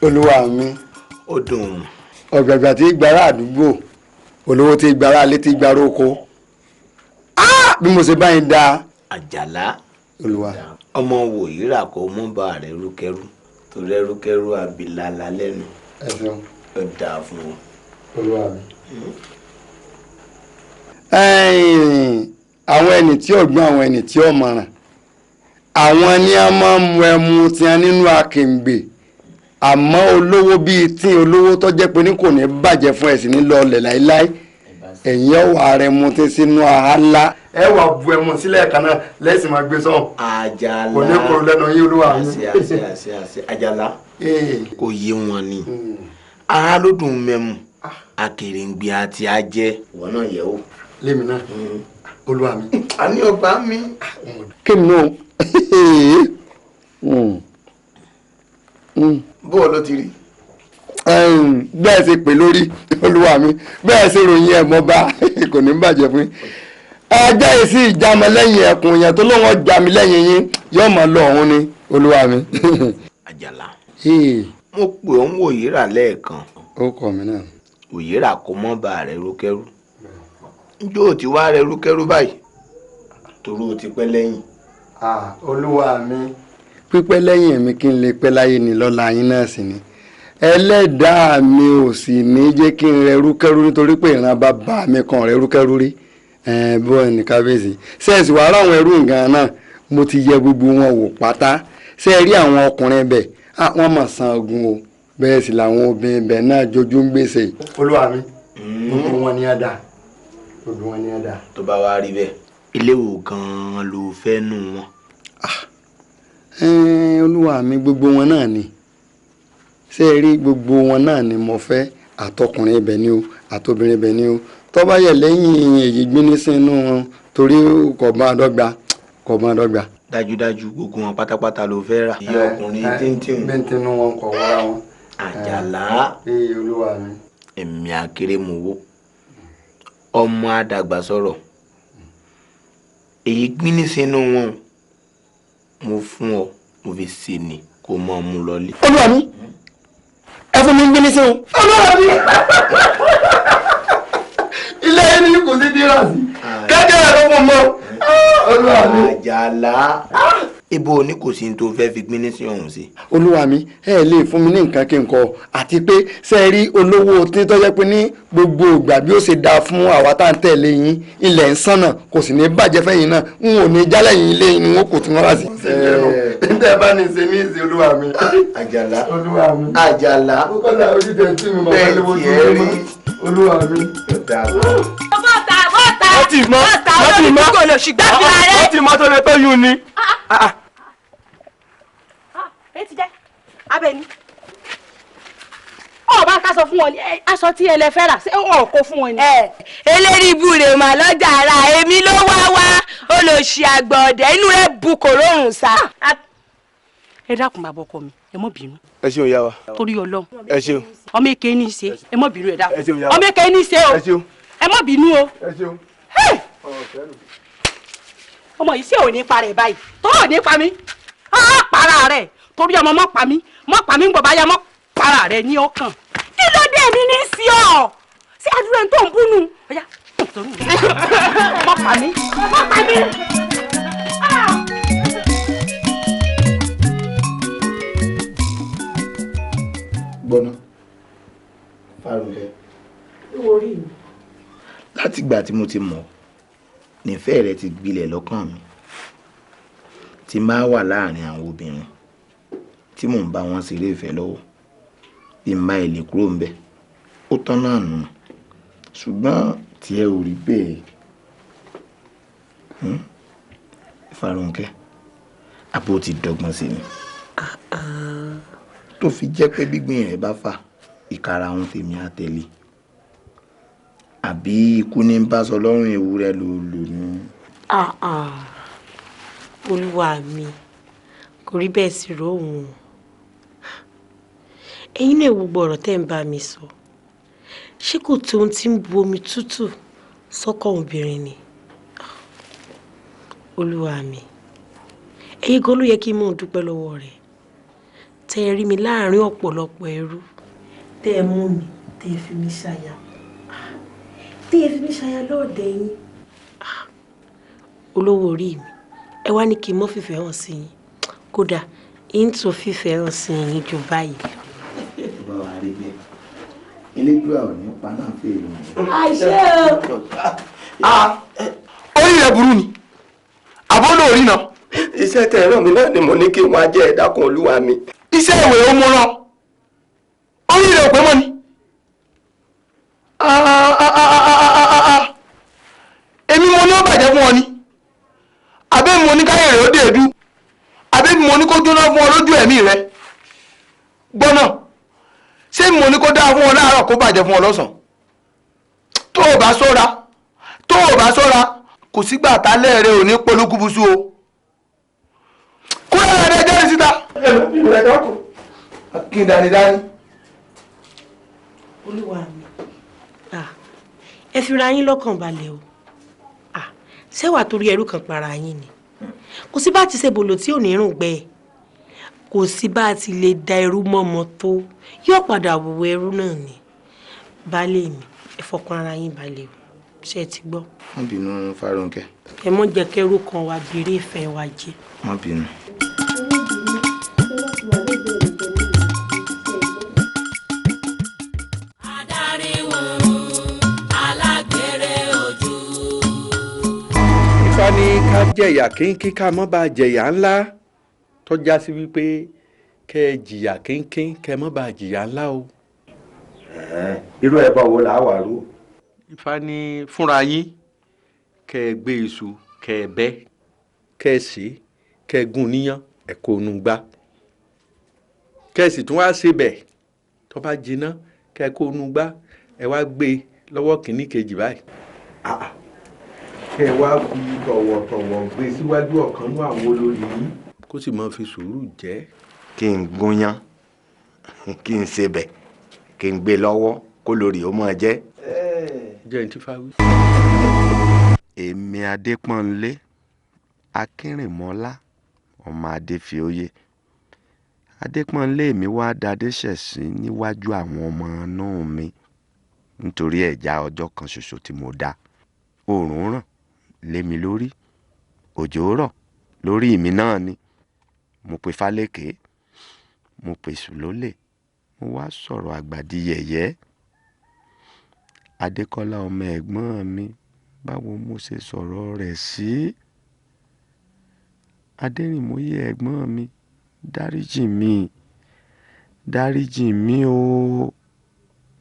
Olúwa mi. Ó dùn. Ọ̀gbàgbà tí gbàrà àdúgbò, olówó tí gbàrà alé tí gbàrà oko. Bí mo ṣe báyìí dáa. Àjàlá. Olúwa. Ọmọ wòyíra kò mú bá rẹ rúkẹrú tó rẹ rúkẹrú àbílàlà lẹ́nu. Ẹ ṣeun. Ó dáa fún ọ. Olúwa mi. Àwọn ẹni tí ò gbọ́n, àwọn ẹni tí ò mọ̀ràn, àwọn ni a máa ń mu ẹmu tí a nínú akèǹgbè. Àmọ́ olówó bíi tí olówó tó jẹ́ pé ní kò ní bàjẹ́ fún ẹ̀sìn ní lọ́ọ̀lẹ̀ láéláé, ẹ̀yìn ọ̀wà rẹ̀ mu tí sínú àhálà. Ẹ wà bu ẹmu sílẹ̀ kan náà lẹ́sìn máa gbé sọ́hùn. Àjàlá. Kò ní koro lẹ́nu yín olúwa mi. Àṣẹ àṣẹ àṣẹ àṣẹ Àjàlá. Kò yé wọn ni. Ara ló dùn mẹ́mu, akèrèǹgbè àti ajẹ́. Ìwọ náà yẹ̀ wò. Lémi náà. Olúwa mi. A ní ọba mi. Kémi náà. Bó o ló ti rí. Bẹ́ẹ̀ ṣe pè lórí olúwa mi, bẹ́ẹ̀ ṣe ròyìn ẹ̀ mọ́ bá kò ní bàjẹ́ fún yín. Ajá yìí sì jámọ́ lẹ́yìn ẹkùn yẹn tó lóun ọjà mi lẹ́yìn yín yóò mọ̀ lọ ọ̀hún ni olúwa mi. Àjàlá. Mo pè ọ́ ń wòyíra lẹ́ẹ̀kan. Ó kọ mi náà. Òyìnrà kò mọ́ bá rẹ̀ rúkẹ́rú. Njó ò ti wá rẹ̀ rúkẹ́rú báyìí torí o ti pẹ́ lẹ́yìn. Olúwa mi. Pípẹ́ lẹ́yìn mi kí n lè pẹ́ láyé ni lọ́la yín náà sì ni. Ẹlẹ́dàá mi ò sì ní jẹ́ kí n rẹ̀ rúkẹ́rú nítorí pé ìran bàbá mi kan rẹ̀ rúkẹ́rú rí. Bó ní kábíyèsí. Sẹ́ẹ̀sì wàá ráwọn ẹrú nǹkan náà mo ti yẹ gbogbo wọn wò pátá. Ṣé ẹ rí àwọn ọkùnrin bẹ̀? Wọ́n mọ̀ san ogun o. Bẹ́ẹ̀ sì làwọn obìnrin bẹ̀ náà jojú ń gbèsè. Olúwa mi, gbogbo wọn ni á dà. Gbogbo wọn ni á dà. Tó bá wá rí bẹ́ẹ̀, ilé wo gan-an ló fẹ́ nù wọn? Olúwa mi, gbogbo wọn náà ni. Ṣé ẹ rí gbogbo wọn náà ni mo fẹ́, àtọkùnrin ibẹ̀ ni o, àtobìnrin ibẹ̀ ni o. Tó bá yẹ lẹ́yìn èyí gbíní sínú wọn torí kò bá dọ́gba, kò bá dọ́gba. Dájúdájú gbogbo wọn pátápátá ló fẹ́ rà. Iye ọkùnrin tíntìn. Bẹ́ntínú wọn kò wọ́ra wọn. Àjàlá. Olúwa mi. Èmi akérèmọ́wó, ọmọ àdàgbà sọ̀rọ̀. Èyí gbíní sínú wọn mo fún ọ, mo fi ṣe ni kó mọ mú lọlé. Olúwa mi, ẹ fún mi ń gbíní sínú. Olúwa mi. Ilé ẹni kò sí dírà sí. Kẹ́kẹ́ rẹ̀ ló fún mọ́. Olúwa mi. Àjàlá. Ibo ni kò sí tó fẹ́ fi gbíní sí ọ̀hún sí. Olúwa mi, ẹ lè fún mi ní nǹkan kí n kọ, àti pé ṣe rí olówó tí tó jẹ́ pé ní gbogbo ìgbà bí ó ṣe dáa fún àwa tá à ń tẹ̀lé yín, ilẹ̀ ń sànà kò sì ní bàjẹ́ fẹ́yìn náà, n ò ní jálẹ̀ yín ilé ni wọn kò tún wá sí. Ǹjẹ́ bá ní ṣe ní ìṣe olúwa mi. Àjàlá. Olúwa mi. Àjàlá. Ó kọ́lá ojú tẹ̀ tí mi máa fẹ́ lówó tó ń mọ́. Olúwa mi. Bọ́tà bọ́tà bọ́tà olórí kò lè ṣùgbọ́n fi ara rẹ̀. Wọ́n ti mọ́ tó lè tó yún ni. Ẹ ti jẹ́ Abẹ́ni. Ọba ká sọ fún wọn ni aṣọ tí ẹ lẹ fẹ́ rà ṣé ọ̀ kó fún wọn ni. Eléri ibu rè mà lọ́jà ara èmi ló wá wá olóṣì àgbà ọ̀dẹ̀ inú rẹ̀ bu kò rọrùn sá. Ẹ dákun bàbá ọkọ mi, ẹ mọ́ bínú. Ẹ ṣeun ìyá wa. Torí Ọlọ́run. Ẹ ṣeun. Ọmọ èké ní í ṣe, ẹ mọ́ bínú ẹ dákun. Ẹ ṣeun ìyá wa. Ọmọ èké ní í ṣe o. Ẹ ṣeun. Ẹ mọ́ bínú o. Ẹ ṣeun. Ọmọ yìí ṣé ò ní pa rẹ̀ báyìí? Tó ò ní pa mí. Á para rẹ̀ torí ọmọ mọ́ pa mí, mọ́ pa mí ń bọ̀ báyà mọ́ para rẹ̀ ní ọkàn. Kí ló dé mi ní sí ọ? Ṣé àdúrà tó ń búnu? Ọ̀yá mọ́ pa mí, mọ́ pa mí. Gbọ́ná Fárúnkẹ́. Orí mi. Látìgbà tí mo ti mọ̀ nífẹ̀ẹ́ rẹ ti gbilẹ̀ lọ́kàn mi, tí máa wà láàrin àwọn obìnrin tí mò ń bá wọn ṣeré ìfẹ́ lọ́wọ́, bí n bá ilé kúrò ńbẹ̀ ó tán náà nù. Ṣùgbọ́n tiẹ̀ ò rí bẹ́ẹ̀. Fárúnkẹ́, àbó ti dọ́gbọ́n sí mi tó fi jẹ́ pé gbígbìn rẹ̀ bá fà ìkara ohun tèmi á tẹ̀lé, àbí ikú ní bá sọ lọ́rùn ewúrẹ́ ló lò ní. Olúwa mi, kò rí bẹ́ẹ̀ sí róhùn o. Ẹ̀yin náà gbogbo ọ̀rọ̀ tẹ́ ń bá mi sọ, ṣé kò tó ohun tí ń bu omi tútù sọ́kàn obìnrin ni? Olúwa mi, ẹ̀yin gan ló yẹ kí n mọ̀ dúpẹ́ lọ́wọ́ rẹ̀. Tẹ́ ẹ rí mi láàrin ọ̀pọ̀lọpọ̀ ẹrú, tẹ́ ẹ mú mi, tẹ́ ẹ fi mí ṣaya, tẹ́ ẹ fi mí ṣaya lọ́ọ̀dẹ̀ yín. Olówó orí mi, ẹ wá ní kí n mọ́ fìfẹ́ hàn sí yín. Kódà ń tún fífẹ́ hàn sí yín ju báyìí lọ. Bá wa rí bẹ́ẹ̀, elédùà ò ní pa náà fèrè mọ́. Àṣẹ o. Orí rẹ̀ burú ni, àbọ̀ lórí náà. Iṣẹ́ tẹ̀ ẹ̀rọ mi náà ni mo ní kí wọ́n á jẹ́ ẹ̀dá kan olúwa mi. Iṣẹ́ ìwé ó mú rán, orí rẹ̀ ò pé mọ́ ni. Èmi mo ní ó bàjẹ́ fún ọ ni, àbẹ́ mo ní káyọ̀ rẹ̀ ó dé èdú, àbẹ́ mo ní kó jóná fún ọ lójú ẹ̀mí rẹ. Gbọ́nà, ṣé mo ní kó dáa fún ọ láàárọ̀ kó bàjẹ́ fún ọ lọ́sàn-án? Tó o bá ṣọ́ra, tó o bá ṣọ́ra, kò sígbà tálẹ̀ rẹ ò ní polúkúbuṣu o. Kúrò rẹ jáde síta. Kí n dání dání. Olúwa mi, ẹ fi ra yín lọ́kàn balẹ̀ o. Ṣé wàá torí ẹrú kan para yín ni? Kò sí bá ti ṣe bòlò tí ò ní rùn gbẹ. Kò sí bá ti lè da ẹrú mọ́mọ́ tó, yóò padà wòwò ẹrú náà ni. Baálé mi, ẹ fọkàn ara yín balẹ̀ o. Ṣé ẹ ti gbọ́? Má bínú Fárónkẹ́. Ẹ mọ́ jẹ́ kẹ́rú kan wa bèrè ìfẹ́ wa jẹ́. Má bínú. Ifá ní ká jẹ̀yà kínkín ká mọ́ bá jẹ̀yà ńlá, tọ́já sí wípé kẹ́ ẹ jìyà kínkín kẹ́ mọ́ bá jìyà ńlá o. Irú ẹbọ wo là á wà rú? Ifá ní fúnra yín kẹ́ ẹ gbé iṣu kẹ́ ẹ bẹ́ kẹ́ ẹ sè kẹ́ ẹ gún níyàn ẹ kó nu gbá, kẹ́ ẹ sì tún wá ṣe bẹ̀ tó bá jiná kẹ́ ẹ kó nu gbá, ẹ wá gbé lọ́wọ́ kìíní kejì báyìí. Kẹ́ ẹ wá fi tọ̀wọ̀tọ̀wọ̀ gbé síwájú ọ̀kan nú àwọn olórí yín kó sì máa fi sùúrù jẹ́. Kí n gúnyán, kí n ṣebẹ̀, kí n gbé lọ́wọ́ kó lórí ó máa jẹ́. Jẹ́ ní tí fáwí. Èmi Adépọ́nlé Akínrìnmọ́lá ọmọ Adéfioyè. Adépọ́nlé mi wá dadé ṣẹ̀sín níwájú àwọn ọmọ inú mi nítorí ẹ̀já ọjọ́ kan ṣoṣo tí mo dá. Oòrùn ràn lé mi lórí, òjò rọ̀ lórí mi náà ni. Mo pe Fálékè, mo pe Sùlólè, mo wá sọ̀rọ̀ àgbà di yẹ̀yẹ́. Adékọ́lá ọmọ ẹ̀gbọ́n mi, báwo mo ṣe sọ̀rọ̀ rẹ̀ sí? Adérìnmóyè ẹ̀gbọ́n mi, dáríjì mi, dáríjì mi o.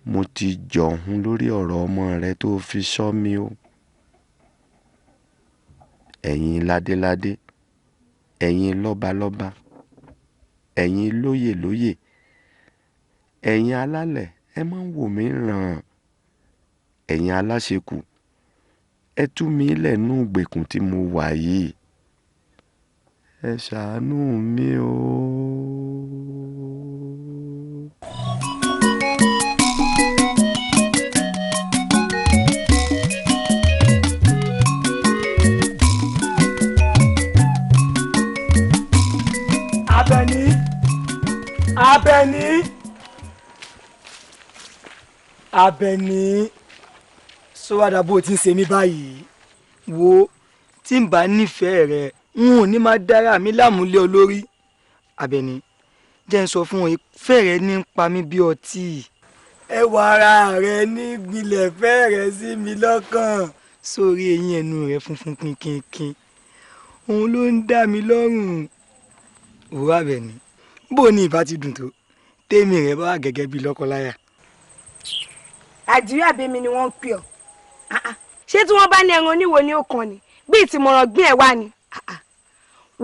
Mo ti jọ̀hún lórí ọ̀rọ̀ ọmọ rẹ tó fi ṣọ́ mi o. Ẹ̀yin ládéládé, ẹ̀yin lọ́balọ́ba, ẹ̀yin lóyèlóyè, ẹ̀yin alálẹ̀, ẹ má wò mí ràn. Ẹ̀yin aláṣekù, ẹ tú mi lẹ́nu ìgbèkùn tí mo wà yìí. Ẹ ṣàánú mi o. Àbẹ̀ní, Àbẹ̀ní, Àbẹ̀ní, sọ́wádà bó ti ń ṣe mí báyìí. Wo tí n bá nífẹ̀ẹ́ rẹ, n ò ní máa dára mi láàmúlé olórí. Àbẹ̀ní, jẹ́ n sọ fún ọ, ìfẹ́ rẹ ní ń pa mí bí ọtí. Ẹwà ara rẹ ní gbilẹ̀ fẹ́ rẹ sí mi lọ́kàn. Sórí eyín ẹnu rẹ funfun kínkínkín, òun ló ń dá mi lọ́rùn. Òwúrọ̀ Àbẹ̀ní, bó ni ìbá ti dùn tó tèmi rẹ bá wà gẹ́gẹ́ bíi lọ́kọláya. Àjírí àbẹ́mi ni wọ́n ń pè ọ́. Ṣé tí wọ́n bá ní ẹran oníwo ní òkan ni bí ìtìmọ̀ràn gbìn ẹ̀ wá ni?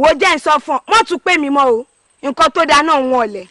Wo jẹ́ ń sọ fún ọ, wọ́n tún pè mí mọ́ o, nǹkan tó dáa náà wọ́n ọ̀lẹ̀.